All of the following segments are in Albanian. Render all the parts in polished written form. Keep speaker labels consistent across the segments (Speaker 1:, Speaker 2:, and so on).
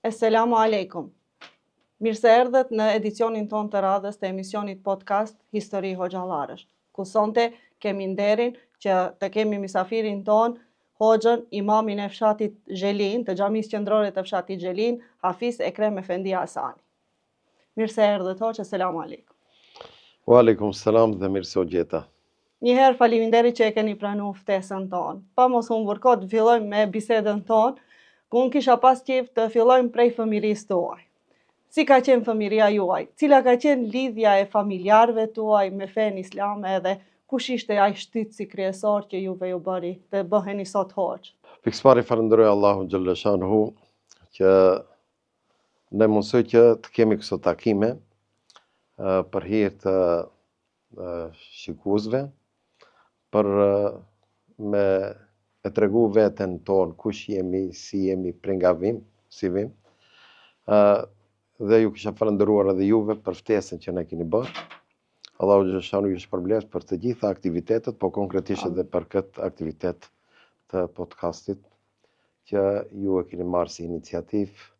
Speaker 1: Esselamu Alejkum. Mirë se erdhët në edicionin tonë të radhës të emisionit podcast Histori Hoxhallarësh, ku sonte kemi nderin që të kemi misafirin tonë, hoxhën, imamin e fshatit Zhelinë, të xhamisë qendrore të fshatit Zhelinë, Hafiz Ekrem Efendi Hasani. Mirë se erdhët hoxhë, esselamu Alejkum.
Speaker 2: Wa alejkum selam dhe mirë se u gjeta.
Speaker 1: Njëherë faleminderit që e keni pranu ftesën tonë. Pa mos humbur kohë, të fillojmë me bisedën tonë, ku unë kisha pas qejf të fillojmë prej fëmirisë tuaj. Si ka qenë fëmiria juaj? Cila ka qenë lidhja e familjarëve tuaj me fenë islame edhe kush ishte ai shtytësi kryesor që juve ju bëri të bëheni sot hoxhë?
Speaker 2: Pikësëpari falënderoj Allahun xhelleshanuhu që na mundësoi që të kemi këso takime për hir të shikuesve për me e tregu veten tonë, kush jemi, si jemi, prej nga vim, si vim. Dhe ju kisha falënderuar edhe juve për ftesën që na keni bërë. Allahu xhelleshanuhu ju shpërbleftë për të gjitha aktivitetet, po konkretisht edhe për këtë aktivitet të podcastit që ju e keni marrë si iniciativë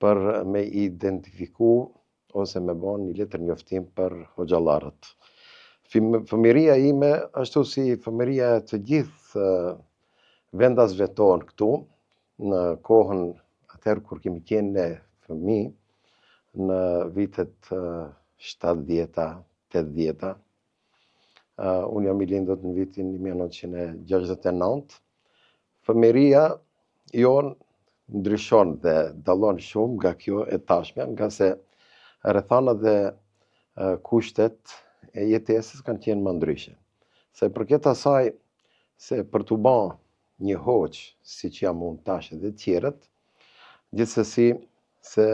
Speaker 2: për me identifiku ose me bo një letërnjoftim për hoxhallarët. Fëmiria ime, ashtu si fëmiria e të gjithë vendasve tonë këtu, në kohën atëherë kur kemi qenë ne fëmijë, në vitet 70-ta, 80-ta, unë jam i lindur në vitin 1969, Fëmiria jonë ndryshon dhe dallon shumë nga kjo e tashmja, ngase rrethanat dhe kushtet e jetesës kanë qenë më ndryshe. Sa i përket asaj se për t'u ba një hoxhë, siç jam unë tash dhe tjerët, gjithsesi se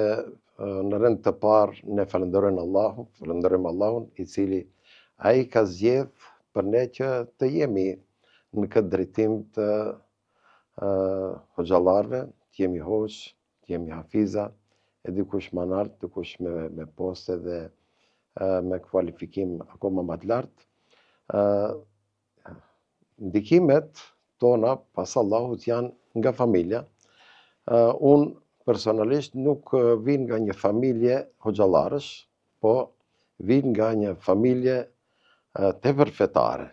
Speaker 2: në rend të parë ne falënderojmë Allahun, falënderojmë Allahun i cili ai ka zgjedh për ne që të jemi në këtë drejtim të hoxhallarëve, të jemi hoxhë, të jemi hafiza, e dikush ma nalt, dikush me, me poste dhe me kualifikim akoma ma të lartë. Ndikimet tona pas Allahut janë nga familja. Unë personalisht nuk vij nga një familje hoxhallarësh, po vij nga një familje tepër fetare.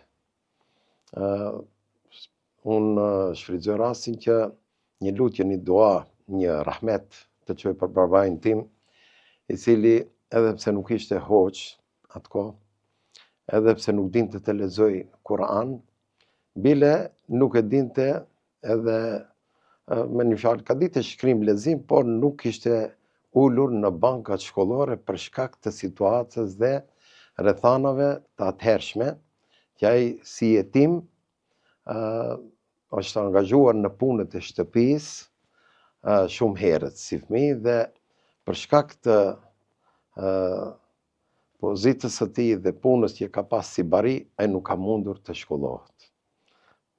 Speaker 2: Unë shfrytëzoj rastin që një lutje, një dua, një rahmet të çoj për babain tim, i cili edhe pse nuk ishte hoxhë atë kohë, edhe pse nuk dinte të lexojë Kur'an, bile nuk e dinte edhe me një fjalë ka ditë shkrim lexim, por nuk ishte ulur në bankat shkollore për shkak të situatës dhe rrethanave të atëhershme, që ai si jetim është angazhuar në punët e shtëpisë shumë herët si fëmijë dhe për shkak të pozitës së tij dhe punës që ka pas si bari, ai nuk ka mundur të shkollohet.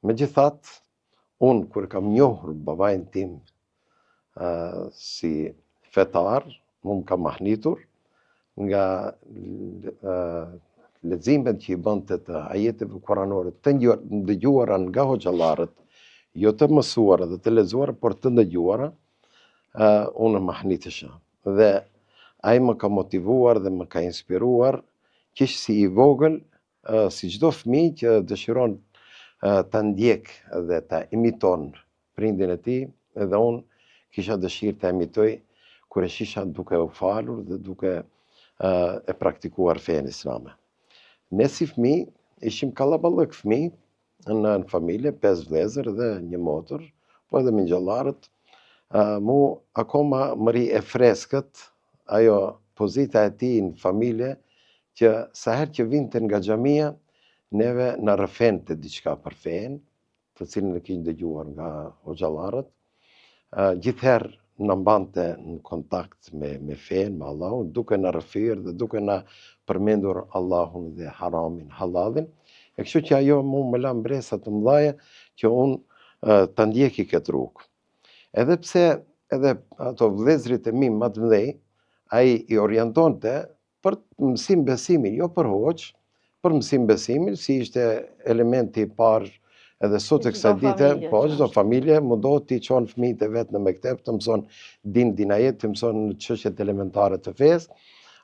Speaker 2: Megjithatë, unë kur kam njohur babain tim si fetar, mu më ka mahnitur nga leximet që i bënte të ajeteve kuranore të ndëgjuara nga hoxhallarët, jo të mësuara dhe të lexuara, por të ndëgjuara, unë mahnitesha. Dhe ai më ka motivuar dhe më ka inspiruar qysh si i vogël, si çdo fëmijë që dëshiron ta ndjek dhe ta imiton prindin e tij, edhe unë kisha dëshirë ta imitoj kur e shisha duke u falur dhe duke e praktikuar fenë islame. Ne si fëmijë ishim kallaballëk fëmijë në në familje, pesë vëllezër dhe një motër, po edhe mingjallarët. Mu akoma më rri e freskët ajo pozita e tij në familje që sa herë që vinte nga xhamia, neve na rrëfente diçka për fenë, të cilën e kishte dëgjuar nga hoxhallarët, gjithherë na mbante në kontakt me me fenë, me Allahun, duke na rrëfyer dhe duke na përmendur Allahun dhe haramin, hallallin. E kështu që ajo mu më la mbresa të mëdhaja që unë ta ndjeki këtë rrugë. Edhe pse edhe ato vëllezërit e mi më të mëdhenj, ai i orientonte për mësim besimin, jo për hoxhë, për mësim besimin, si ishte elementi i parë Edhe sot e kësaj dite, po çdo familje mundohet t'i çon fëmijët e vet në mekteb, të mëson din dinajet, të mëson çështjet elementare të fesë.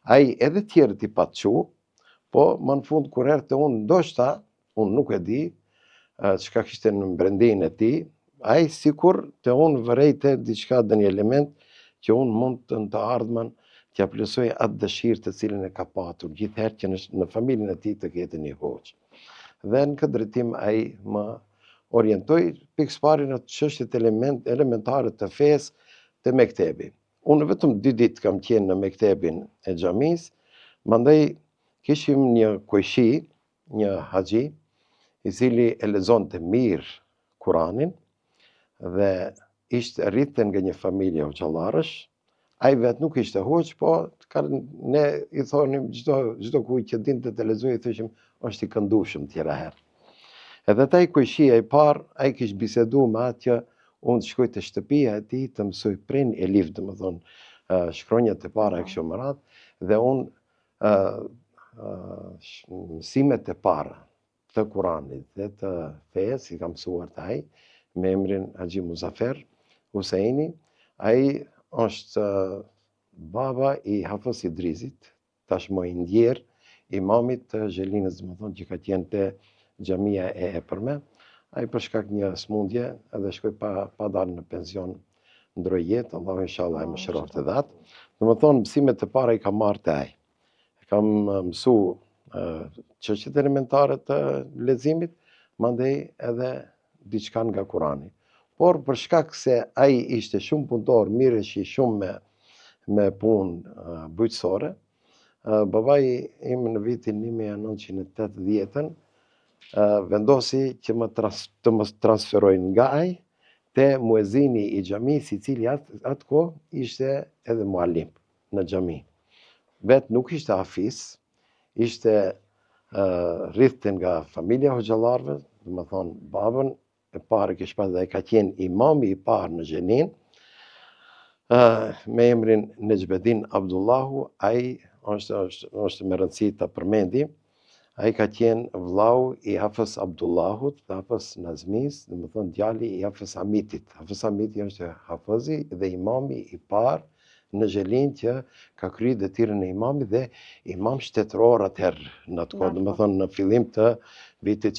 Speaker 2: Ai edhe tjerët i pat çu, po më në fund kur erdh te unë ndoshta, unë nuk e di, çka kishte në brendinë e tij, ai sikur te unë vërejte diçka ndonjë element që unë mund të në të ardhmen t'ia plotësoj atë dëshirë të cilën e ka patur gjithherë që në, në familjen e tij të ketë një hoxhë. Dhe në këtë drejtim ai më orientoi pikësëpari në çështjet element, elementare të fesë te mektebi. Unë vetëm dy ditë kam qenë në mektebin e xhamisë, mandej kishim një kojshi, një haxhi, i cili e lexonte mirë Kuranin dhe ishte rridhte nga një familje hoxhallarësh, ai vetë nuk ishte hoxhë, po ka, ne i thonim çdo çdo kujt që dinte të lexojë, i thoshim është i këndushëm tjera herë. Edhe te ai kojshia i parë, ai kish bisedu me atë që unë të shkoj te shtëpia e tij të mësoj prej elif, domethënë, shkronjat e para e kështu me radhë, dhe unë mësimet e para të Kuranit dhe të fesë i kam mësuar te ai me emrin Haxhi Muzafer Huseini. Ai është baba i Hafëz Idrizit, tashmë i ndjerë, imamit të Zhelinës, domethënë që ka qenë te xhamia e Epërme. Ai për shkak një smundje edhe shkoi pa pa dalë në pension ndroi jetë, Allahu inshallah e mëshiroftë edhe atë. Domethënë mësimet e para i kam marrë te ai. E kam mësu çështjet elementare të leximit, mandej edhe diçka nga Kurani. Por për shkak se ai ishte shumë punëtor, mirreshi shumë me me punë bujqësore, babai im në vitin 1980-ën vendosi që më trans, të më transferojë nga ai te muezini i xhamisë, i cili atë at kohë ishte edhe mualim në xhami. Vetë nuk ishte hafiz, ishte rridhte nga familja e hoxhallarëve, domethënë babën e parë e kish pas dhe ka qenë imami i parë në Zhelinë, me emrin Nexhbedin Abdullahu, ai është, është, është me rëndësi ta përmendi, ai ka qenë vllau i Hafës Abdullahut dhe Hafës Nazmisë, domethënë djali i Hafës Hamitit. Hafës Hamiti është hafëzi dhe imami i parë në Zhelinë që ka kry detyrën e imamit dhe imam shtetëror atëherë në atë kohë, domethënë në fillim të vitit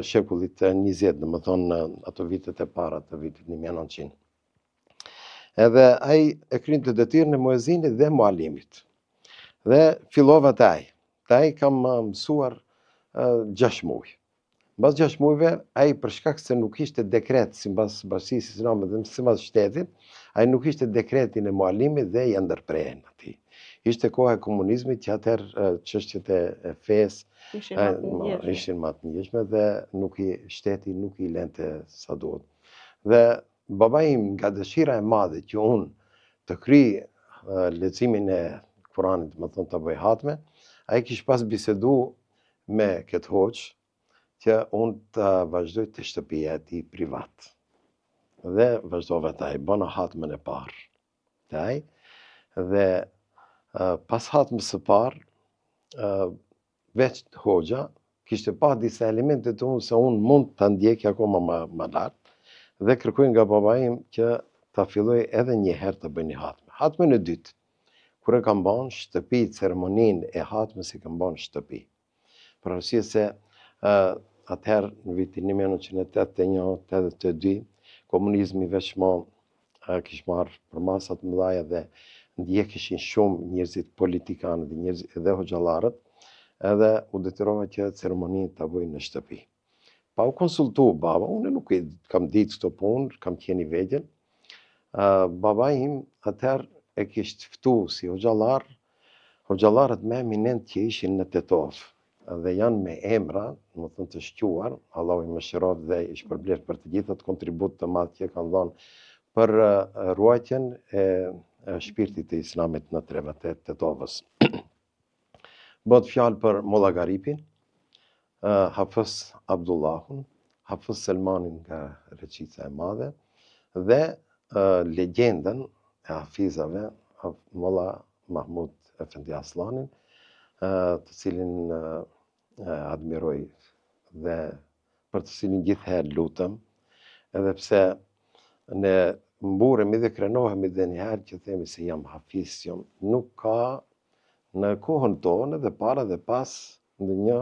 Speaker 2: shekullit të 20, domethënë në ato vitet e para të vitit 1900. Edhe ai e krynte detyrën e muezinit dhe mualimit. Dhe fillova te ai. Te ai kam mësuar 6 muaj. Mbas 6 muajve, ai për shkak se nuk ishte dekret simbas Bashkësisë Islame dhe simbas shtetit, ai nuk ishte dekretin e mualimit dhe ia ndërprenë atij. Ishte koha e komunizmit që atëherë çështjet e fesë ishin më të ndjeshme dhe nuk i shteti nuk i lente sa duhet. Dhe Babai im nga dëshira e madhe që unë të kryj leximin e Kuranit, domethënë ta bëj hatme, ai kish pas bisedu me këtë hoxhë që unë të vazhdoj te shtëpia e tij privat. Dhe vazhdova te ai, bëna hatmen e parë te ai dhe pas hatmës së parë Veç hoxha kishte pa disa elemente te unë se unë mund ta ndjek akoma ma, ma lart dhe kërkoi nga baba im që ta filloj edhe një herë të bëj një hatme. Hatmen e dytë, kur e kam ba në shtëpi, ceremoninë e hatmes e kam ba në shtëpi. Për arsye se uh, atëherë në vitin 1981, 82, komunizmi veç ma kish marrë përmasa të mëdhaja dhe ndjekeshin shumë njerëzit politikanë dhe njerëzit dhe hoxhallarët, edhe u detyrova që ceremoninë ta bëj në shtëpi. Pa u konsultu baba, unë nuk i kam ditë këto punë, kam qenë i vegjël. Baba im atëherë e kishte ftu si hoxhallar, hoxhallarët më eminent që ishin në Tetovë. dhe janë me emra, domethënë të shquar, Allahu i mëshiroftë dhe i shpërbleftë për të gjithë atë kontribut të madh që kanë dhënë për ruajtjen e shpirtit të Islamit në trevat e Tetovës. Bëhet fjalë për Molla Garipin, Hafës Abdullahun, Hafës Selmanin nga Reçica e Madhe dhe legjendën e hafizave Molla Mahmut Efendi Asllanin, të cilin e admiroj dhe për të cilin gjithherë lutem, edhe pse ne mburremi dhe krenohemi dhe njëherë që themi se jam hafiz, jam, nuk ka në kohën tonë dhe para dhe pas ndonjë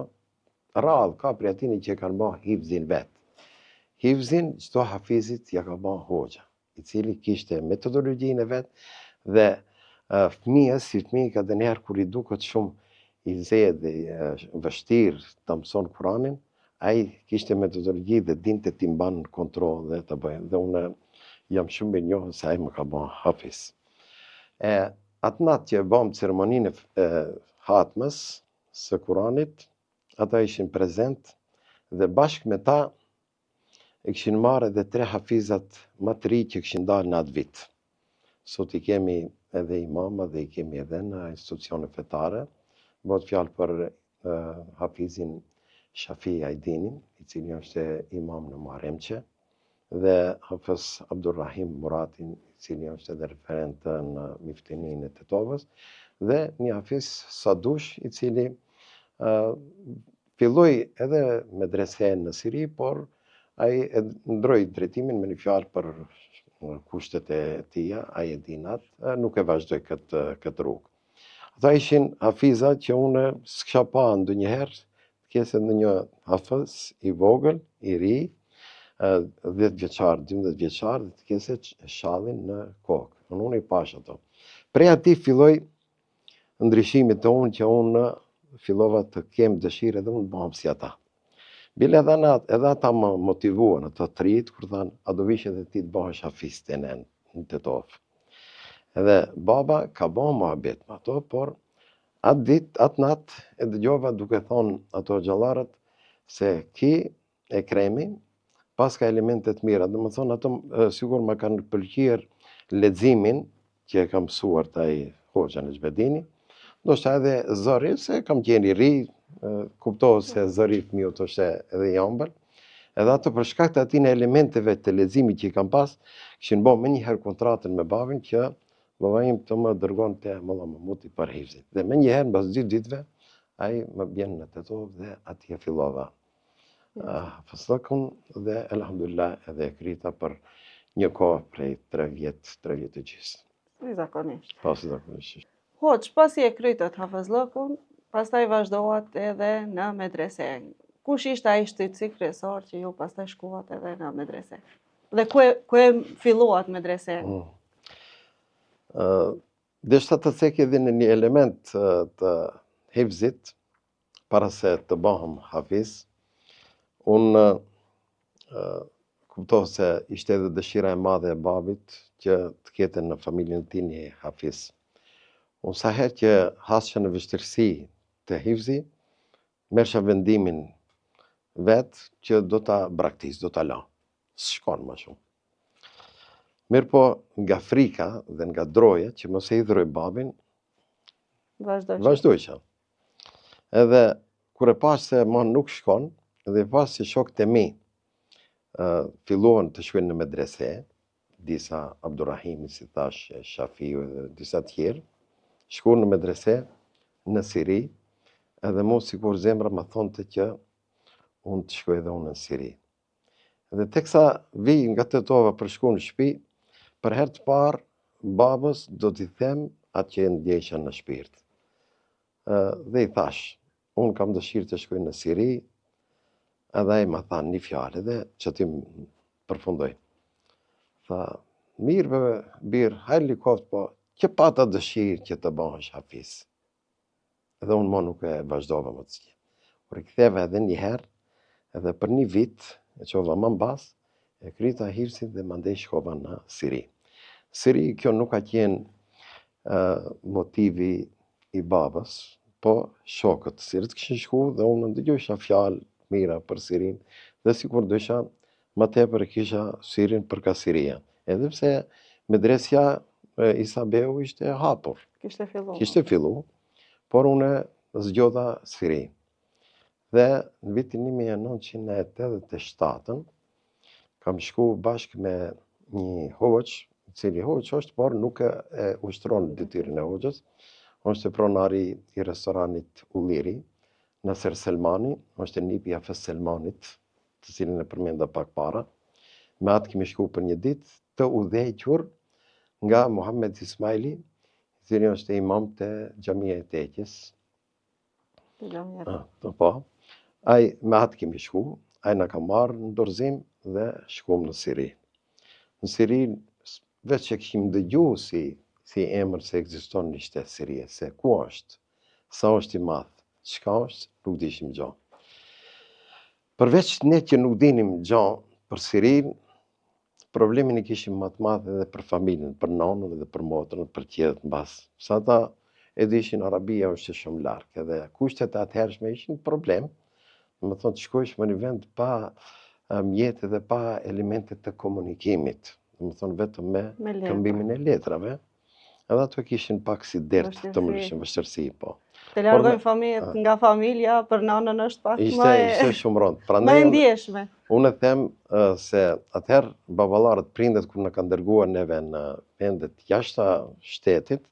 Speaker 2: rrallë ka prej atyne që e kanë ba hifzin vetë. Hifzin çdo hafizit ja ka ba hoxha. i cili kishte metodologjinë e vet dhe fëmijës si fëmijë ka ndonjëherë kur i duket shumë i nxehtë dhe i vështirë ta mëson Kuranin, ai kishte metodologji dhe dinte t'i mban në kontroll dhe të bëjë. Dhe unë jam shumë mirënjohës se ai më ka ba hafiz. E atë natë që e bëmë ceremoninë e hatmës së Kuranit, ata ishin prezent dhe bashkë me ta e kishin marrë edhe tre hafizat më të ri që kishin dalë në atë vit. Sot i kemi edhe imama dhe i kemi edhe në institucione fetare. Bëhet fjalë për hafizin Shafi Ajdinin, i cili është imam në Muharremçe, dhe Hafiz Abdurrahim Muratin, i cili është edhe referent në Myftininë e Tetovës, dhe një hafiz Sadush, i cili Filloi edhe medrese në Siri, por ai e ndroi drejtimin me një fjalë për kushtet e tija, ai e din atë, nuk e vazhdoi këtë këtë rrugë. Ata ishin hafiza që unë s'kisha pa ndonjëherë të kese ndonjë hafiz i vogël, i ri, 10 vjeçar, 12 vjeçar dhe të kese shallin në kokë. Unë unë i pash ato. Prej aty filloi ndryshimi te unë që unë fillova të kem dëshirë edhe unë të bëhem si ata. Bile edhe, na, edhe ata më motivuan, ato të rijtë, kur thanë, a do vish edhe ti të bëhesh hafiz te ne në Tetovë. Edhe baba ka bo muhabet me ato, por atë ditë, atë natë, e dëgjova duke thonë ato hoxhallarët se ki Ekremi, paska elemente të mira, domethënë ato sikur më kanë pëlqyer leximin që e kam mësuar te ai hoxha Nexhmedini, ndoshta edhe zëri, se kam qenë i ri, kuptohet se zëri i fëmijës është edhe i ëmbël, edhe ato për shkak të atyne elementeve të leximit që i kam pas, kishin bo menjëherë kontratën me babin që baba im të më dërgon te Molla Mahmuti për hifzin. Dhe menjëherë mbas dy ditëve ai më bjen në Tetovë dhe atje fillova. Hafëzllëkun dhe elhamdulillah edhe e kryta për një kohë prej 3 vjet, 3 vjet e
Speaker 1: gjysë. Si zakonisht.
Speaker 2: Po, si zakonisht.
Speaker 1: Hoxhë, pasi e krytët hafëzllëkun, pastaj vazhduat edhe në medrese. Kush ishte ai shtytësi kryesor që ju pastaj shkuat edhe në medrese? Dhe ku e, ku e filluat medrese? Mm.
Speaker 2: Uh, deshta të cek edhe në një element të hifzit, para se të bëhem hafiz, unë kuptohet se ishte edhe dëshira e madhe e babit që të ketë në familjen e tij një hafiz. Unë sa herë që hasja në vështirësi te hifzi, merrsha vendimin vetë që do ta braktis, do ta la. S'shkon më shumë. Mirëpo, nga frika dhe nga droja që mos e hidhëroj babin, vazhdojsha. Edhe kur e pashë se ma nuk shkon, dhe e pashë se shokët e mi filluan të shkojnë në medrese, disa Abdurrahimi, si thashë, Shafiu dhe disa tjerë, shkuan në medrese në Siri, edhe mu sikur zemra më thonte që unë të shkoj edhe unë në Siri. Dhe teksa vij nga Tetova për shku në shtëpi, për herë të parë babës do t'i them atë që e ndjesha në shpirt. Dhe i thashë, unë kam dëshirë të shkoj në Siri, edhe ai më tha një fjalë edhe qaty përfundoi. Tha, mirë be bir, hajrli koftë, po që pata dëshirë që të bëhesh hafiz. Edhe unë mo nuk e vazhdova më tutje. U riktheva edhe një herë, edhe për një vit, e çova më mbas, e kryta hifzin dhe mandej shkova në Siri. Siri kjo nuk ka qenë uh, motivi i babës, po shokët të cilët kishin shku dhe unë ndëgjojsha fjalë të mira për Sirinë dhe sikur dojsha Më tepër e kisha syrin për ka Siria. Edhe pse medresja Isa Beu ishte e hapur.
Speaker 1: Kishte fillu.
Speaker 2: Kishte fillu, por unë zgjodha Siri. Dhe në vitin 1987 kam shku bashkë me një hoxhë, i cili hoxhë është, por nuk e, e ushtron detyrën e hoxhës, është pronari i restoranit Ulliri, Naser Selmani, është nipi i Hafiz Selmanit. të cilin e përmenda pak para, me atë kemi shku për një ditë të udhëhequr nga Muhammed Ismaili, i cili është imam te xhamia e Teqes.
Speaker 1: Te xhamia. Ah,
Speaker 2: po, po. Ai me atë kemi shku, ai na ka marrë në dorëzim dhe shkum në Siri. Në Siri veç e kishim dëgju si si emër se ekziston një shtet Sirie, se ku është, sa është i madh, çka është, nuk dishim gjo. Përveç ne që nuk dinim gjo për Sirinë, problemin e kishim ma të madh edhe për familjen, për nonën edhe për motrën, për tjerët mbas. Se ata e dishin Arabia është shumë larg, edhe kushtet e atëhershme ishin problem, domethënë të shkojsh në një vend pa mjete dhe pa elemente të komunikimit, domethënë vetëm me, me këmbimin e letrave. Edhe ato kishin pak si dert të mëryshme, vështirësi,
Speaker 1: po. Të largojnë fëmijët nga familja, për nanën është pak
Speaker 2: ishte, më e... Ishte shumë rëndë.
Speaker 1: Prandaj, më e ndjeshme.
Speaker 2: Unë e them se atëherë baballarët, prindët kur na kanë dërguar neve në vendet jashta shtetit,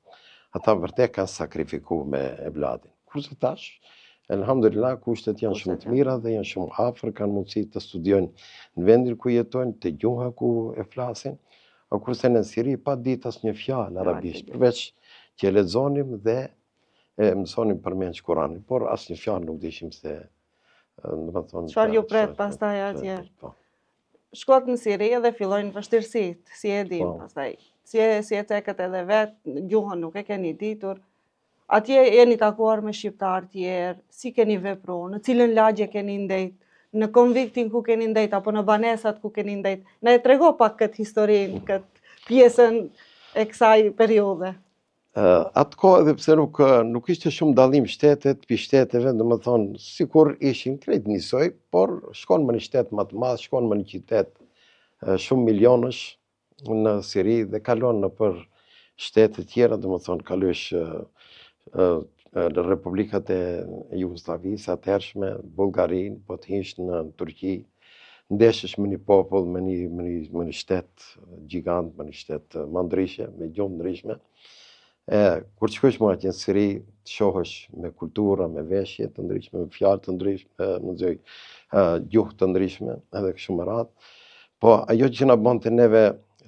Speaker 2: ata vërtet kanë sakrifiku me evladin. Kurse tash, elhamdulillah, kushtet janë shumë të mira dhe janë shumë afër, kanë mundësi të studiojnë në vendin ku jetojnë, te gjuha ku e flasin, A kurse në Siri pa ditë asnjë fjalë arabisht, përveç që e lexonim dhe e mësonim përmendsh Kuranin, por asnjë fjalë nuk dishim se
Speaker 1: domethënë çfarë ju pret pastaj atje. Po. Shkot në Siri dhe fillojnë vështirësitë, si e dim po. pastaj. Si e si e cekët edhe vet, gjuhën nuk e keni ditur. Atje jeni takuar me shqiptarë tjerë, si keni vepru, në cilën lagje keni ndejt, në konviktin ku keni ndejt, apo në banesat ku keni ndejt. Na e trego pak këtë historinë, këtë pjesën e kësaj periudhe.
Speaker 2: Uh, atë kohë edhe pse nuk, nuk ishte shumë dallim shtetet, pi shteteve, domethënë, sikur ishin krejt njësoj, por shkon më një shtet më të madh, shkon më një qytet shumë milionësh, në Siri dhe kalon nëpër shtete tjera, domethënë kalojsh në republikat e Jugosllavisë atëhershme, Bullgarinë, po të hish në Turqi, ndeshesh me një popull, me një, me një, me një shtet gjigant, me një shtet më ndryshe, me gjuhë ndryshme. E, kur të shkojsh më atje në Siri, të shohësh me kultura, me veshje të ndryshme, me fjalë të ndryshme, me zëj, gjuhë të ndryshme, edhe kështu me radhë. Po, ajo që na bënte neve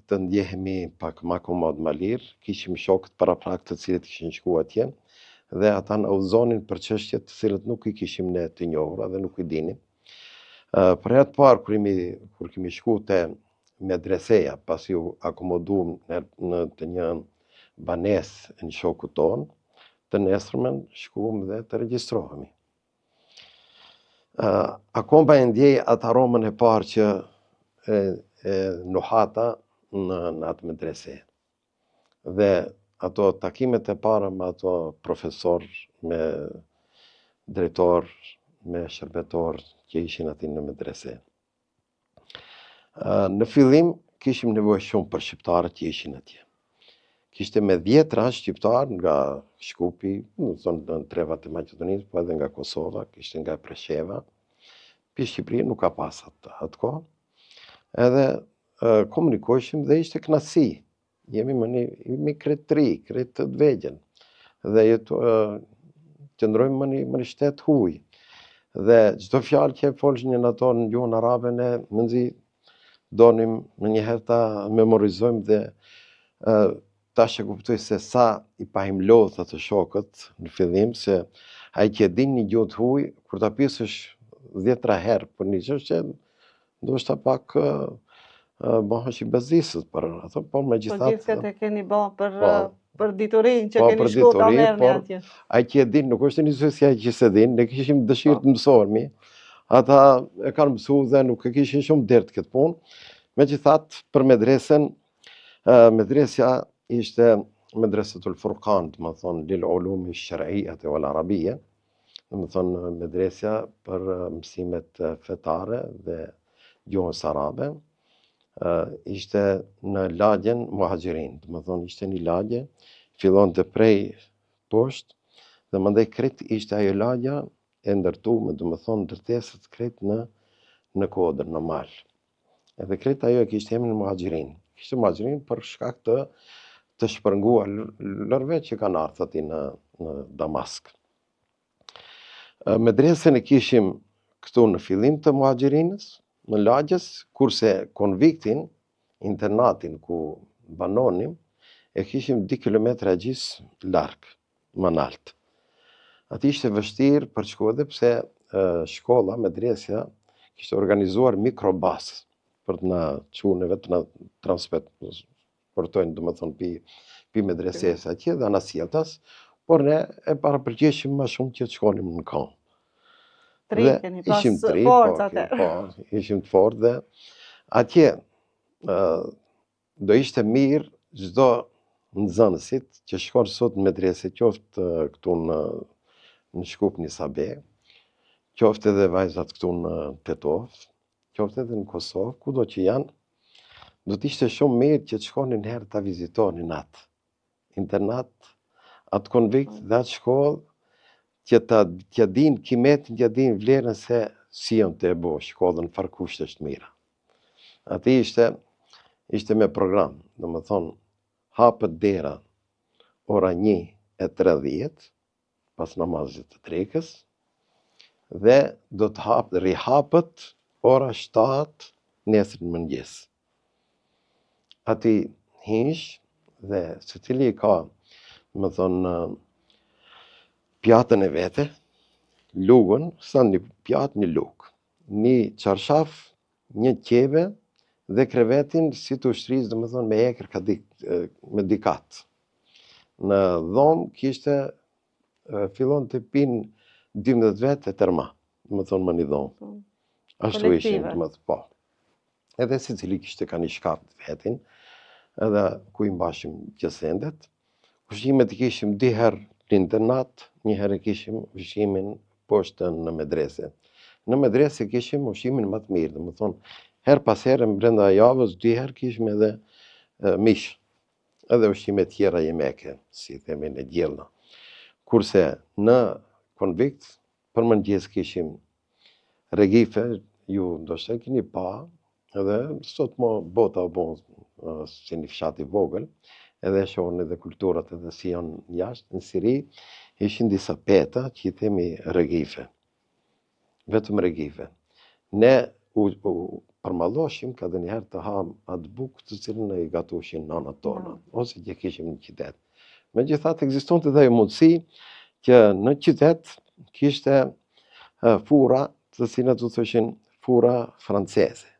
Speaker 2: të ndjehemi pak ma komod, ma lirë, kishim shokët paraprak të cilët kishin shku atje, dhe ata na udhëzonin për çështje të cilët nuk i kishim ne të njohura dhe nuk i dinim. Për herë të parë kur jemi kur kemi shku te medreseja, pasi u akomoduam në, në të një banesë e një shokut tonë, të nesërmen shkuam dhe të regjistrohemi. Uh, akoma e ndjej atë aromën e parë që e, e nuhata në, në atë medrese. Dhe ato takimet e para me ato profesor, me drejtor, me shërbetor që ishin aty në medrese. Në fillim kishim nevojë shumë për shqiptarët që ishin atje. Kishte me dhjetra shqiptarë nga Shkupi, në në trevat e Maqedonisë, po edhe nga Kosova, kishte nga Presheva. Pi Shqipëri nuk ka pas atë, atë kohë. Edhe komunikojshim dhe ishte kënaqësi. Jemi më një, jemi krejt të ri, krejt të vegjël. Dhe jetu, qëndrojmë më një, më një shtet huj. Dhe çdo fjalë që e folshin ato në gjuhën arabe ne mezi donim menjëherë ta memorizojmë dhe tash e kuptoj se sa i pahim lodhë ato shokët në fillim, se ai që e din një gjuhë të huj, kur ta pyesësh dhjetra herë për një çështje, Ndoshta pak bëhesh i bezdisur për ato, por
Speaker 1: megjithatë... Po gjithë këtë e keni bo për, po, për diturinë që po, keni shku ta merrni atje.
Speaker 2: Ai që e din, nuk është njësoj si ai që s'e din, ne kishim dëshirë po. të mësohemi, ata e kanë mësu dhe nuk e kishin shumë dert këtë punë. Megjithatë, për medresen, medresja ishte medresetul Furkan, domethonë, lil ulumi sher'ijeti wal arabije, domethonë medresja për mësimet fetare dhe gjuhës arabe, ishte në lagjen Muhaxhirin, domethonë ishte një lagje, fillonte prej poshtë, dhe mandej krejt ishte ajo lagja e ndërtume, domethonë ndërtesat krejt në, në kodër, në mal. Edhe krejt ajo e kishte emrin Muhaxhirin. Kishte Muhaxhirin për shkak të të shpërngulurve që kanë ardhur aty në në Damask. Medresën e kishim këtu në fillim të Muhaxhirinës, në lagjes, kurse konviktin, internatin ku banonim, e kishim 2 km e gjysë larg, më nalt. Aty ishte vështirë për shku edhe pse shkolla, medresja, kishte organizuar mikrobus për të na çu neve të na transportojnë, domethënë, pi, pi medresesë atje dhe anasjelltas, por ne e parapëlqeshim më shumë që të shkonim në
Speaker 1: këmbë. Të rinj keni pas ishim të rinj, po,
Speaker 2: po, ishim të fortë dhe atje do ishte mirë çdo nxënësit që shkon sot në medrese, qoftë këtu në në Shkup në Isa Beg, qoftë edhe vajzat këtu në Tetovë, qoftë edhe në Kosovë, kudo që janë, do të ishte shumë mirë që të shkonin një herë ta vizitonin atë internat, atë konvikt dhe atë shkollë, që ta t'ia dinë kimetin, t'ia dinë vlerën se si janë tu e bo shkollën, çfarë kushtesh të mira. Aty ishte, ishte me program, domethënë, hapet dera ora 1 e 30, pas namazit të drekës, dhe do të hap, rihapet ora 7 nesër në mëngjes. Aty hinsh dhe secili ka, domethënë, pjatën e vete, lugën, sa një pjatë, një lugë, një çarshaf, një qeve dhe krevetin si të ushtrisë, domethënë me hekër ka dik, me dy kat. Në dhomë kishte fillon të pinë 12 vetë e tërma, domethënë më një dhomë. Po. Ashtu ishin, domethënë, po. Edhe secili kishte ka një shkaf të vetin, edhe ku i mbashim gjësendet. Ushqimet i kishim dy herë në internat, një herë kishim ushqimin poshtë në medrese. Në medrese kishim ushqimin më të mirë, domethënë, herë pas here brenda javës, dy herë kishim edhe mish, edhe ushqime tjera jemeke, si themi në gjellna. Kurse në konvikt, për mëngjes kishim regife, ju ndoshta e keni pa, edhe sot mo bota u bo si një fshat i vogël, edhe e shohni edhe kulturat edhe si janë jashtë, në Siri ishin disa peta që i themi regife. Vetëm regife. Ne u, u përmalloshim ka dhe njëherë të ham atë bukë të cilën e i gatushin nanat tona, mm. ose që kishim në qytet. Megjithatë, ekzistonte dhe ajo mundësi që në qytet kishte furra të cilat u thoshin furra franceze.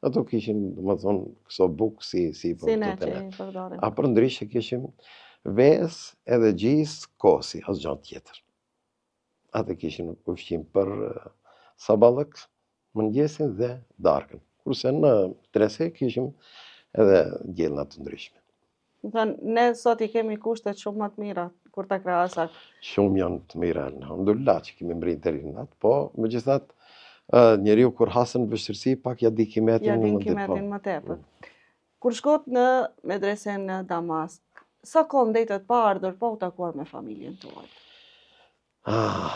Speaker 2: Ato kishin, domethënë, këso bukë si, si,
Speaker 1: si ne që i përdorim.
Speaker 2: A përndryshe kishim vezë edhe gjizë kosi, asgjë tjetër. Atë kishim ushqim për saballëk, mëngjesin dhe darkën. Kurse në medrese kishim edhe gjellna të ndryshme.
Speaker 1: Domethënë, ne sot i kemi kushtet shumë më të mira, kur ta krahasosh.
Speaker 2: Shumë janë të mira, alhamdulillah që kemi mbërri deri në atë, po, megjithatë, njeriu kur hasën vështirësi, pak ja di kimetin
Speaker 1: ja di kimetin më tepër. Mm. Kur shkot në medresen në Damask, sa kohë ndejtët pa ardhur, pa u takuar me familjen tuaj?
Speaker 2: Ah,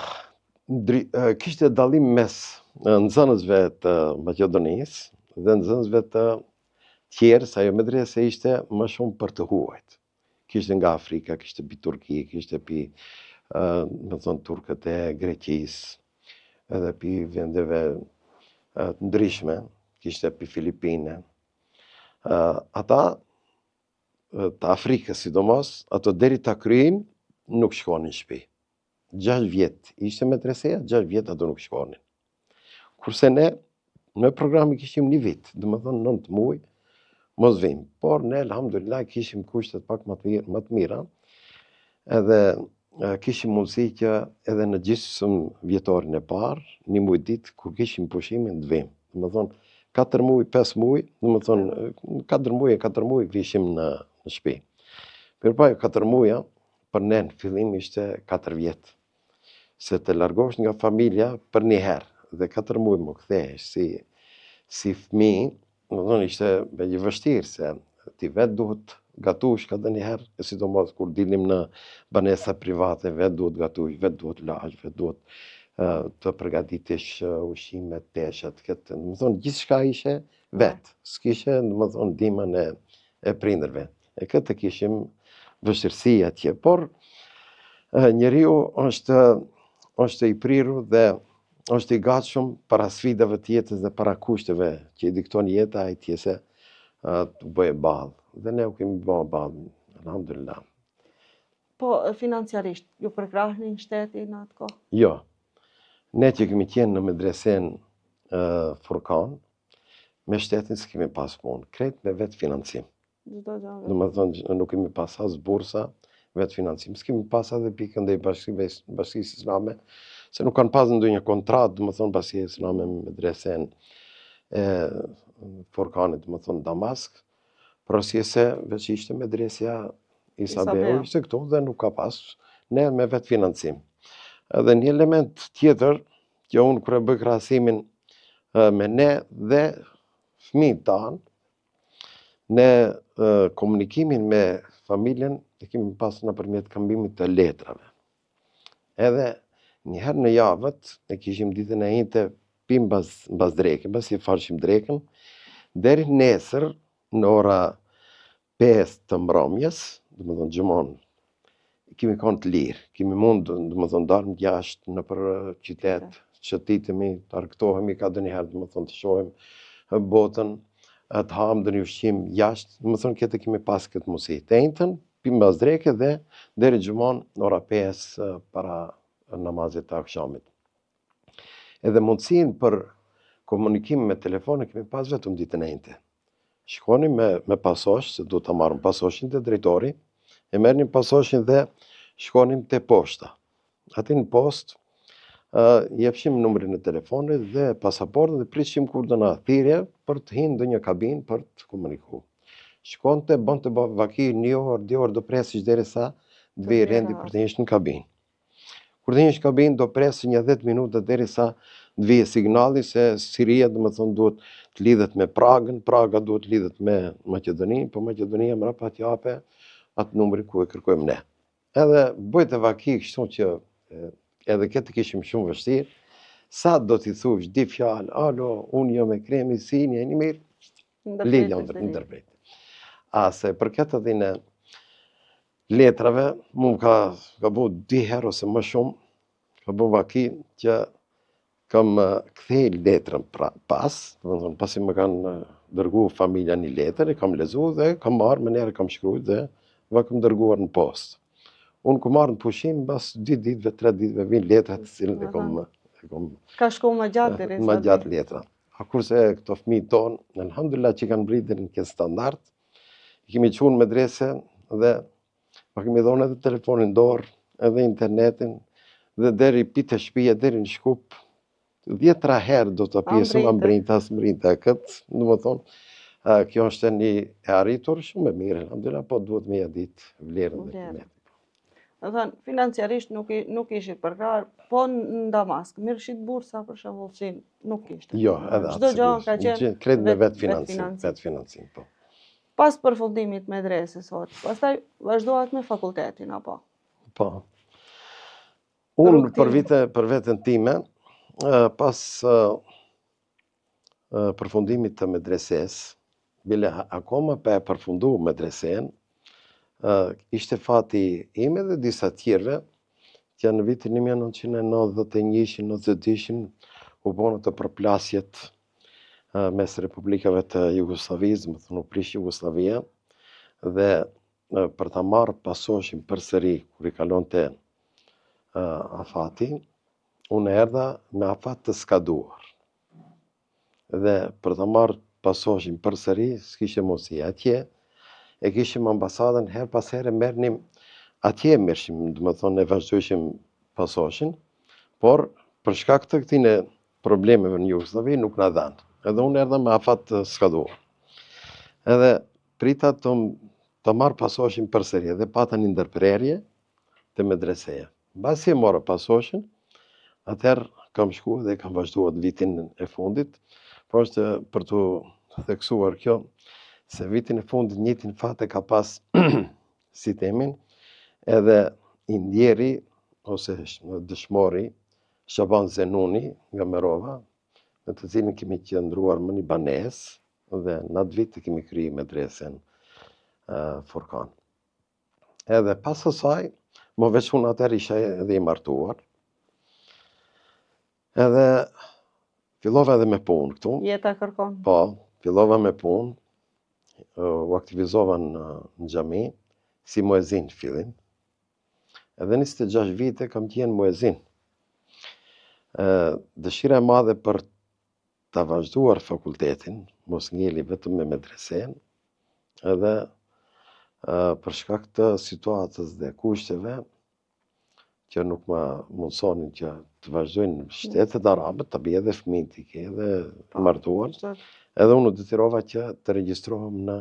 Speaker 2: ndri, kishte dallim mes nxënësve të Maqedonisë dhe nxënësve të tjerë, se ajo medrese ishte më shumë për të huajt. Kishte nga Afrika, kishte pi Turqi, kishte pi, domethënë, turkët e Greqisë, edhe pi vendeve të ndryshme, kishte pi Filipine. Ata të Afrikës sidomos, ato deri ta kryejnë nuk shkonin në shtëpi. 6 vjet ishte medreseja, 6 vjet ato nuk shkonin. Kurse ne në program i kishim një vit, domethënë 9 muaj, mos vim. Por ne, alhamdulillah, kishim kushtet pak më të, më të mira, edhe kishim mundësi që edhe në gjysëm vjetorin e parë, një muaj ditë, kur kishim pushimin, të vim. Domethënë, 4 muaj, 5 muaj, domethënë, 4 muaj e 4 muaj vishim në, në shtëpi. Mirëpo ajo 4 muja, për ne në fillim ishte 4 vjet. Se të largosh nga familja për një herë dhe 4 muaj më kthehesh si si fëmijë, domethënë ishte me një vështirë se ti vetë duhet gatush ka dhe një herë, e sidomos kur dilim në banesa private, vetë duhet gatush, vetë duhet lash, vetë duhet të përgatitish ushqimet, teshat, këtë, domethënë gjithçka ishe vetë, s'kishe, domethënë, ndihmën e, e prindërve. E këtë kishim vështirësi atje, por njeriu është, është i prirur dhe është i gatshëm para sfidave të jetës dhe para kushteve që i dikton jeta, ai t'jese të bëjë ballë. Dhe ne u kemi bërë ballë, alhamdulillah.
Speaker 1: Po, financiarisht, ju përkrahnin shteti në atë
Speaker 2: kohë? Jo. Ne që kemi qenë në medresen Furkan, me shtetin s'kemi pas punë, krejt me vetëfinancim.
Speaker 1: Çdo
Speaker 2: gjë. Domethënë, nuk kemi pas as bursa, vetëfinancim. S'kemi pas edhe pikën dhe i bashkësisë islame, se nuk kanë pas ndonjë kontratë, domethënë, bashkësia islame me medresen e Furkanit, domethënë, Damask, Për arsye se veç ishte medresja Isa Beu, ishte këtu dhe nuk ka pas, ne me vetëfinancim. Edhe një element tjetër, që unë kur e bëj krahasimin me ne dhe fëmijët tanë, ne komunikimin me familjen e kemi pas nëpërmjet këmbimit të letrave. Edhe një herë në javët, e kishim ditën e enjte pi mbas, mbas dreke, mbasi e falshim drekën, deri nesër në ora 5 të mbrëmjes, domethënë xhumanë, kemi konë të lirë, kemi mund, domethënë, dalim jashtë nëpër qytet, shëtitemi, të argëtohemi, ka ndonjëherë, domethënë, të shohim botën, të hamë ndonjë ushqim jashtë, domethënë, këtë kemi pas këtë mundësi. Të enjten, Pi mbas dreke dhe deri xhumanë në ora 5 para namazit të akshamit. Edhe mundësinë për komunikim me telefon e kemi pas vetëm ditën e enjte. Shkonim me, me pasosh, se duhet ta marrim pasoshin te drejtori, e merrnim pasoshin dhe shkonim te poshta. Aty në postë, uh, jepshim numrin e telefonit dhe pasaportën dhe pritshim kur do na thirrje për të hinë në ndonjë kabinë për të komuniku. Shkonte, bënte vaki një orë, dy orë do presësh derisa të vijë rendi për të hish në kabinë. Kur të hish në kabinë do presësh një 10 minuta derisa të vijë signali se Siria domethënë duhet të lidhet me Pragën, Praga duhet të lidhet me Maqedoninë, po Maqedonia mrapa të jape atë numrin ku e kërkojmë ne. Edhe bëjte vaki kështu që edhe këtë kishim shumë vështirë, sa do t'i thush dy fjalë, alo, unë jam Ekremi, si jeni, jeni mirë, lidhja ndërpret. A sa i përket edhe në letrave, mu më ka, ka bo dy herë ose më shumë, ka bo vaki që kam kthy letrën pra, pas, domethënë, pasi më kanë dërgu familja një letër, e kam lexu dhe kam marrë, menjëherë kam shkrujt dhe ua kam dërguar në postë. Unë kam ardhë në pushim, mbas dy ditëve, tre ditëve, vijnë letrat të cilën e kam...
Speaker 1: E kam Ka shku më gjatë
Speaker 2: deri Më gjatë letra. A kurse këto fëmijë tonë, alhamdulillah që kanë mbrri deri në këtë standard, i kemi çu në medrese dhe ua kemi dhonë edhe telefonin n'dorë, edhe internetin, dhe deri pi te shpia, deri në Shkup, dhjetra herë do të pyesim, a mbrinte, a s'mbrinte, këtë, domethënë, kjo është një e arritur shumë e mirë, alhamdulillah, po duhet me ia ditë vlerën dhe kimetin.
Speaker 1: Domethënë, financiarisht nuk, i, nuk ishit përkrahur, po në Damask, merrshit bursa për shembull si nuk
Speaker 2: ishte. Jo, edhe atë.
Speaker 1: Çdo gjë ka qenë
Speaker 2: krejt me vetëfinancim, vetëfinancim, po.
Speaker 1: Pas përfundimit medresës, hoxhë, pastaj vazhduat me fakultetin, apo?
Speaker 2: Po. Unë për vite, për veten time, pas përfundimit të medresesë, bile akoma pa e përfundu medresenë, ishte fati im edhe disa tjerëve, që në vitin 1991-shin, 92-shin, u bonë ato përplasjet mes republikave të Jugosllavisë, domethënë u prish Jugosllavia, dhe për ta marrë pasoshin përsëri, kur i kalonte afati, Unë erdha me afat të skaduar. Dhe për ta marrë pasoshin përsëri, s'kishte mundësi. Atje e kishim ambasadën herë pas here merrnim atje merrshim, domethënë e vazhdojshim pasoshin, por për shkak të këtyne problemeve në Jugosllavi nuk na dhanë. Edhe unë erdha me afat të skaduar. Edhe prita të, të marr pasoshin përsëri dhe pata një ndërprerje te medreseja. Mbasi e mora pasoshin, atëherë kam shku dhe kam vazhdu atë vitin e fundit, por është për t'u theksuar kjo, se vitin e fundit njëjtin fat e ka pas si temin, edhe i ndjeri, ose dëshmori, Shaban Zenuni nga Merova, me të cilin kemi qëndruar më një banesë, dhe në atë vit e kemi kry medresen Furkan. Edhe pas asaj, më veç unë atëherë isha edhe i martuar. Edhe fillova edhe me punë këtu.
Speaker 1: Jeta kërkon.
Speaker 2: Po, fillova me punë, u aktivizova në, në xhami, si muezin në fillim. Edhe 26 vite kam qenë muezin. Dëshira e madhe për ta vazhduar fakultetin, mos ngeli vetëm me medresen, edhe për shkak të situatës dhe kushteve, që nuk ma mundësonin që të vazhdoj në shtetet arabe, të bie edhe fëmijët i ke edhe po, martuar. Edhe unë u detyrova që të regjistrohem në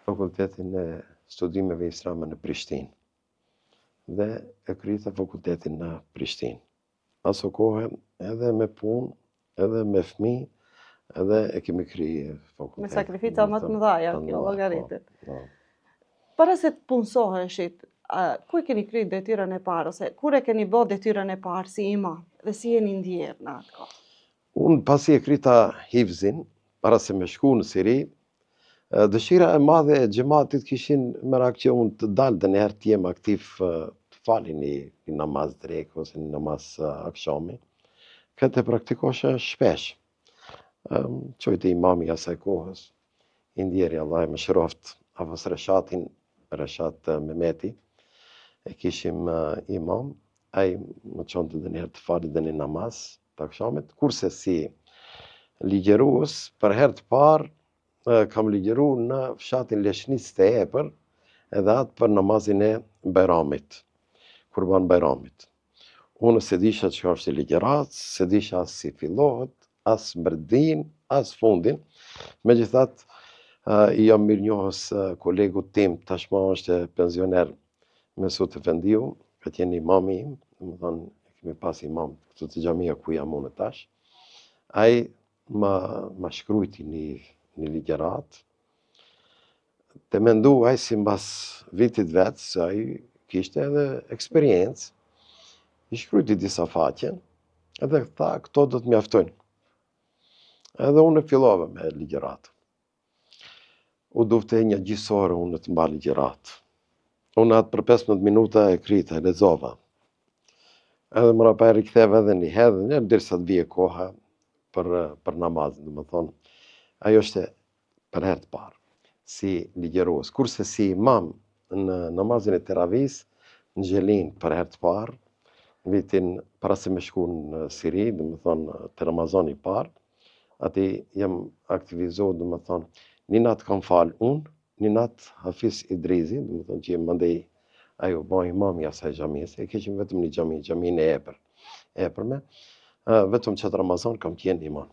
Speaker 2: Fakultetin e Studimeve Islame në Prishtinë. Dhe e kryta fakultetin në Prishtinë. Aso kohe edhe me punë, edhe me fëmijë, edhe e kemi kry
Speaker 1: fakultetin. Me sakrifica më të mëdha, ja, kjo llogaritet. Po, po. Para se të punësoheshit, ku e keni kry detyrën e parë, ose kur e keni bo detyrën e parë si imam, dhe si jeni ndjerë në atë
Speaker 2: kohë? Unë pasi e kryta hifzin, para se me shku në Siri, dëshira e madhe e xhematit kishin merak që unë të dal dhe njëherë të jem aktiv të fali një, një namaz dreke ose një namaz akshami. Këtë e praktikosha shpesh. Çojte imami i asaj kohës, i ndjeri Allah e mëshiroftë, Hafëz Reshatin, Reshat Mehmeti, e kishim imam, ai më çonte dhe njëherë të fali dhe një namaz të akshamit, kurse si ligjërues, për herë të parë, kam ligjëru në fshatin Leshnicë të Epër, edhe atë për namazin e Bajramit, Kurban Bajramit. Unë s'e disha çka është ligjëratë, s'e disha as si fillohet, as brendinë, as fundin. Megjithatë, i jam mirënjohës kolegut tim, tashmë është pensioner Mesut Efendiu, ka qenë imami im, domethënë, e kemi pas imam këtu te xhamia ku jam unë tash. Ai ma, ma shkrujti një, një ligjëratë, Të mendu ai simbas vitit vet, se ai kishte edhe eksperiencë, i shkrujti disa faqe, edhe tha, këto do të mjaftojnë. Edhe unë fillova me ligjëratë. U dufte një gjysë ore unë të mbaj ligjëratë. Unë atë për 15 minuta e kryta, e lexova. Edhe mrapa e riktheva edhe një herë, një herë, derisa të vije koha për, për namazin, domethënë, ajo është për herë të parë, si ligjërues, kurse si imam në namazin e teravisë, në Zhelinë për herë të parë, në vitin para se me shku në Siri, domethënë te Ramazani i parë, aty jam aktivizu, domethënë, një natë kam falë unë, një natë Hafiz Idrizi, domethënë që mandej ai u ba imam i asaj xhamisë, e kishim vetëm një xhami, xhaminë e epër, epërme, vetëm qat Ramazan kam qenë imam.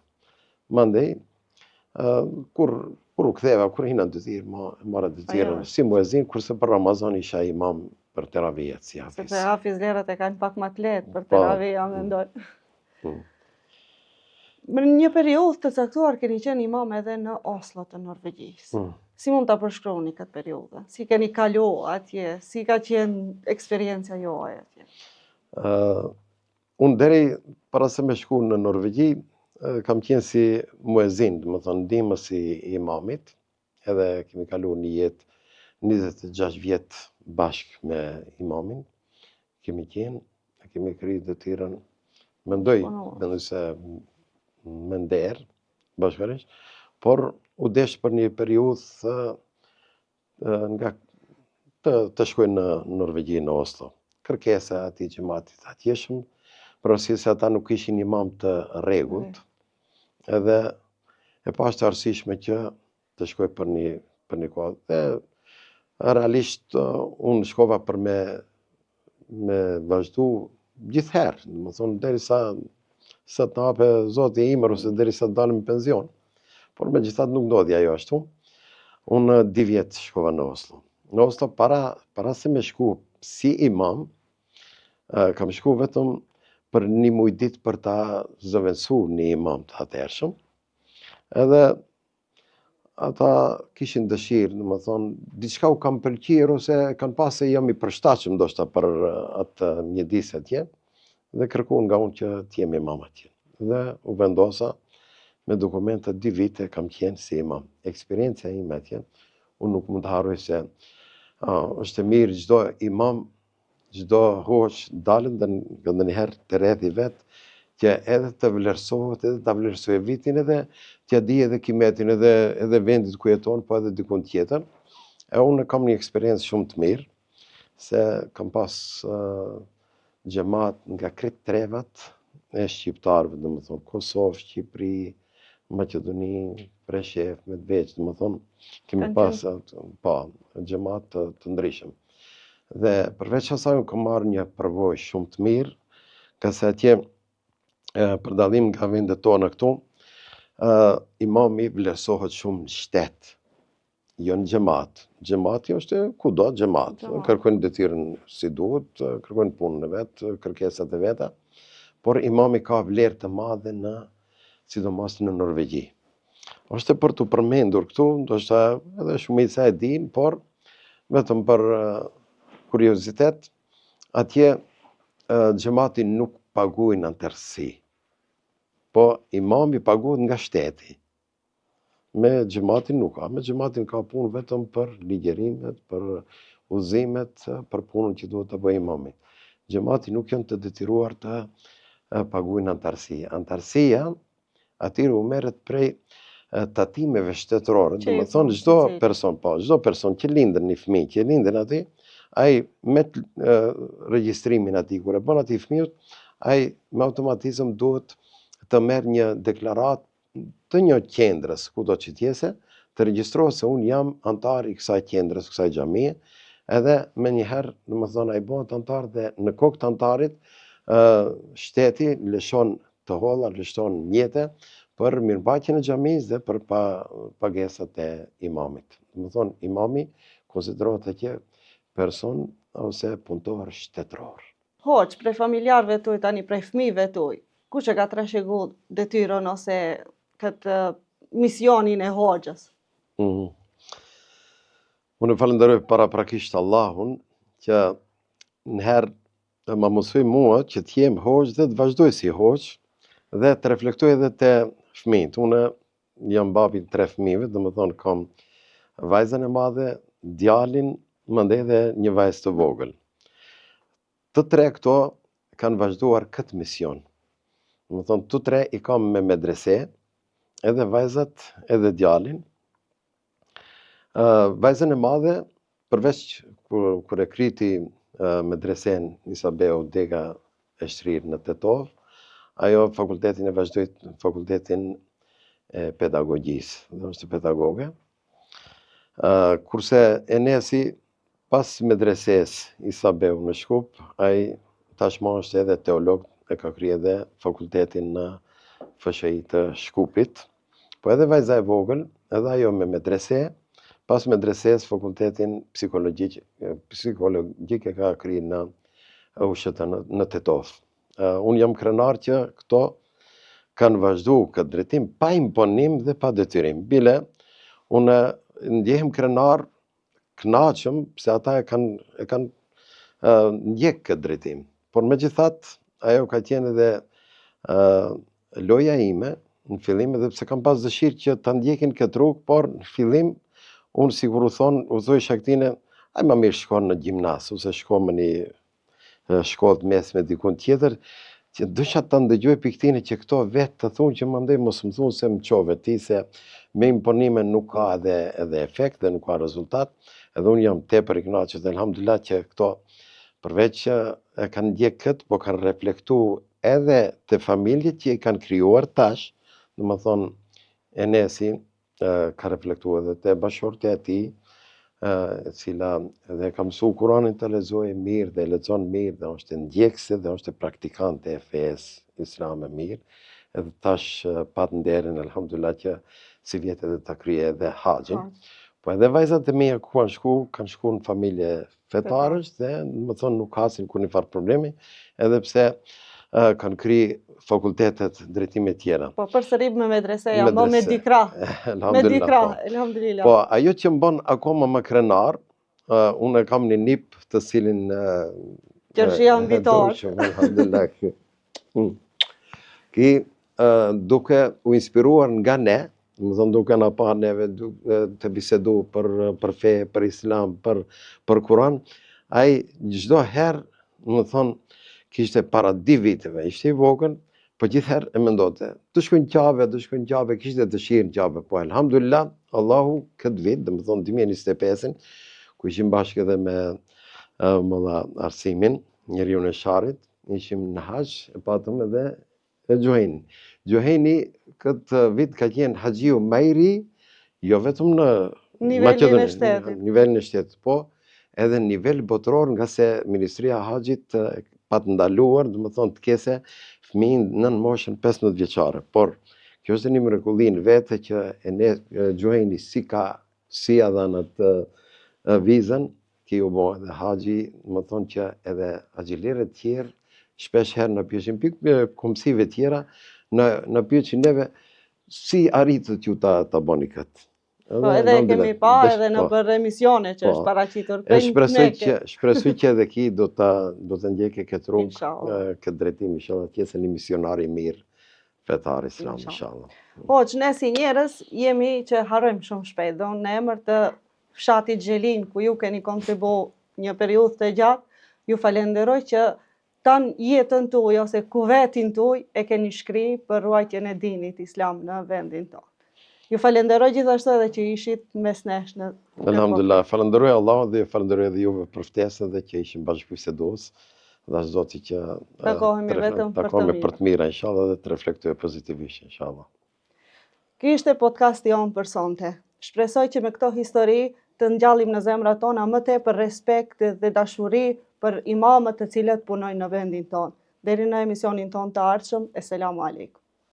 Speaker 2: Mandej, kur kur u ktheva, kur hina në detyrë, ma mora detyrën si muezin, kurse për Ramazan isha imam për teravijet,
Speaker 1: si hafiz. Sepse hafizlerët e kanë pak ma të lehtë për po. teravija, mendoj. Mm. Në një periudhë të caktuar keni qenë imam edhe në Oslo të Norvegjisë. Mm. Si mund ta përshkruani këtë periudhë? Si keni kalu atje? Si ka qenë eksperienca juaj atje?
Speaker 2: Uh, Unë deri para se me shku në Norvegji, kam qenë si muezin, domethënë ndihmës i imamit, edhe kemi kalu një jetë 26 vjet bashkë me imamin, kemi qenë, e kemi kry detyrën, mendoj, po, no. mendoj se me nder, bashkërisht, por u desh për një periudhë nga të, të shkoj në Norvegji në Oslo. Kërkesa e atij xhematit të atjeshëm, për arsye se ata nuk kishin imam të rregullt, mm. edhe e pashë të arsyeshme që të shkoj për një për një kohë. Dhe realisht unë shkova për me me vazhdu gjithherë, domethënë, derisa sa të na jape Zoti ymër, ose derisa të dalim në penzion. Por megjithatë nuk ndodhi ajo ashtu. Unë dy vjet shkova në Oslo. Në Oslo para, para se me shku si imam, kam shku vetëm për një muj ditë për ta zëvendësu një imam të atëhershëm. Edhe ata kishin dëshirë, domethënë, diçka u kam pëlqyer ose kanë pa se jam i përshtatshëm ndoshta për atë mjedis atje dhe kërkuan nga unë që të jem imam atje. Dhe u vendosa me dokumenta dy vite kam qenë si imam. Eksperienca ime atje, unë nuk mund të harroj se uh, është e mirë çdo imam çdo hoxhë dalet dhe ndonjëherë te rrethi vet. që edhe të vlerësohet, edhe ta vlerësojë veten, edhe t'ia di edhe kimetin, edhe edhe vendit ku jeton, po edhe dikun tjetër. E unë kam një eksperiencë shumë të mirë, se kam pas uh, xhemat nga krejt trevat e shqiptarëve, domethënë Kosovë, Shqipëri, Maqedoni, Preshevë, Medvegjë, domethënë kemi pas po, xhemat të, të ndryshëm. Dhe përveç asaj unë kam marrë një përvojë shumë të mirë, ngase atje për dallim nga vendet tona këtu, imami vlerësohet shumë në shtet, jo në xhemat. Xhemati është kudo xhemat. Kërkojnë detyrën si duhet, kërkojnë punën e vet, kërkesat e veta, por imami ka vlerë të madhe në sidomos në Norvegji. Është për t'u përmendur këtu, ndoshta edhe shumica e dinë, por vetëm për kuriozitet, atje xhemati nuk paguajnë anëtarësi. Po imami paguhet nga shteti. Me xhematin nuk ka, me xhematin ka punë vetëm për ligjërimet, për udhëzimet, për punën që duhet të bëjë imami. Xhemati nuk janë të detyruar të paguajnë anëtarësi. Anëtarësia atyre u merret prej tatimeve shtetërore, domethënë çdo person, po, çdo person që lindën një fëmijë, që lindën aty, ai me regjistrimin aty kur e bën atij fëmijët, ai me automatizëm duhet të merr një deklaratë të një qendrës, kudo që të jetë, të regjistrohet se unë jam anëtar i kësaj qendrës, kësaj xhamie, edhe menjëherë, domethënë, ai bëhet anëtar dhe në kokë të anëtarit, shteti lëshon të holla, lëshon mjete për mirëmbajtjen e xhamisë dhe për pa, pagesat e imamit. Domethënë, imami konsiderohet atje person ose punëtor
Speaker 1: shtetëror. Hoxhë, prej familjarëve tuaj tani, prej fëmijëve tuaj, kush e ka trashëgu detyrën ose këtë misionin e hoxhës?
Speaker 2: Mm -hmm. Unë e falënderoj paraprakisht Allahun që njëherë ma mundësoi mua që të jem hoxhë dhe të vazhdoj si hoxhë dhe të reflektoj edhe te fëmijët. Unë jam babi i tre fëmijëve, domethënë kam vajzën e madhe, djalin, mandej edhe një vajzë të vogël. Të tre këto kanë vazhduar këtë mision. Domethënë të tre i kam me medrese, edhe vajzat, edhe djalin. Vajzën e madhe, përveç kur, kur e kryti medresen Isa Beu dega e shtrirë në Tetovë, ajo fakultetin e vazhdoi fakultetin e pedagogjisë, dhe është pedagoge. Kurse Enesi Pas medresesë Isa Beu në Shkup, ai tashmë është edhe teolog, e ka kryer edhe fakultetin në FSHI të Shkupit. Po edhe vajza e vogël, edhe ajo me medrese, pas medresesë fakultetin psikologjik, psikologjik e ka kryer në USHT në, në Tetovë. Unë jam krenar që këto kanë vazhdu këtë drejtim pa imponim dhe pa detyrim. Bile, unë ndjehem krenar knaqem pse ata e kanë e kanë ndjek këtë drejtim. Por megjithatë, ajo ka qenë edhe loja ime në fillim edhe pse kam pas dëshirë që ta ndjekin këtë rrugë, por në fillim unë sikur u thon, u thojsha këtine, ai më mirë shkon në gjimnaz ose shko në një shkollë të mesme dikun tjetër, që dësha ta ndëgjoj prej këtine që këto vetë të thonë që mandej mos më thonë se më çove ti se me imponime nuk ka edhe edhe efekt dhe nuk ka rezultat, edhe unë jam tepër i kënaqur elhamdulillah që këto përveç që e kanë ndjek këtë, po kanë reflektu edhe te familjet që i kanë krijuar tash, domethënë Enesi ka reflektu edhe te bashkëshortja e tij, e cila edhe ka mësu Kuranin të lexojë mirë dhe lexon mirë dhe është ndjekëse dhe është praktikante e fesë islame mirë, edhe tash pat nderin, alhamdulillah që sivjet edhe ta kryejë edhe haxhin. Po edhe vajzat e mia ku kanë shku, kanë shku në familje fetarësh dhe domethënë nuk hasin kurrnjë farë problemi, edhe pse kanë kry fakultetet drejtime
Speaker 1: tjera. Po përsëri me medrese, jam bo me dy krah. Me dy krah, po.
Speaker 2: elhamdulillah. Po ajo që më bën akoma më krenar, uh, unë e kam një nip të cilin
Speaker 1: uh, Që jam
Speaker 2: vitor. Elhamdulillah. Mm. Ki duke u inspiruar nga ne, domethënë duke na pa neve duke të bisedu për, për fe, për islam, për, për Kuran, ai çdo herë, domethënë, kishte para dy viteve, ishte i vogël, Po gjithherë e mendonte, të shkoj në Qabe, të shkoj në Qabe, kishte dëshirë në Qabe, po elhamdulillah, Allahu këtë vit, domethënë 2025-ën, ku ishim bashkë edhe me uh, Molla Arsimin, njeriun e Sharrit, ishim në haxh, e patëm edhe e Xhuhejnin. Xhuhejni këtë vit ka qenë haxhiu më i ri, jo vetëm në
Speaker 1: nivelin e shtetit,
Speaker 2: nivelin e shtetit, po edhe në nivel botëror ngase Ministria e Haxhit pat ndaluar, domethënë të kese fëmijë nën moshën 15 vjeçare. Por kjo është një mrekulli në vete që e ne Xhuhejni si ka si ia dhanë atë vizën, ky u bo edhe haxhi, domethënë që edhe haxhilerët tjerë, shpesh herë na pyesin pikë kombësive tjera, na, na pyesin neve, si arritët ju ta, ta bëni këtë?
Speaker 1: Po edhe e kemi pa edhe në po. për emisione që po. është paraqitur
Speaker 2: për shpresoj që shpresoj që edhe ky do ta do të ndjekë këtë rrugë, këtë drejtim inshallah të jetë një misionar i mirë fetar islam inshallah.
Speaker 1: Hoxhë ne si njerëz jemi që harrojmë shumë shpejt, dhe unë në emër të fshatit Zhelinë ku ju keni kontribu një periudhë të gjatë, ju falenderoj që Tan jetën tuaj ose kuvetin tuaj e keni shkri për ruajtjen e dinit islam në vendin tonë. Ju falenderoj gjithashtu edhe që ishit mes nesh në
Speaker 2: Elhamdulillah, falenderoj Allahun dhe ju falenderoj edhe juve për ftesën dhe që ishim bashkëbisedues. Dhashtë Zoti që
Speaker 1: takohemi vetëm për të
Speaker 2: mirë. Për të mira inshallah dhe të reflektojë pozitivisht inshallah.
Speaker 1: Ky ishte podcasti jonë për sonte. Shpresoj që me këto histori të ngjallim në zemrat tona më tepër respekt dhe dashuri për imamët të cilët punojnë në vendin tonë. Deri në emisionin tonë të ardhshëm, eselamu alejkum.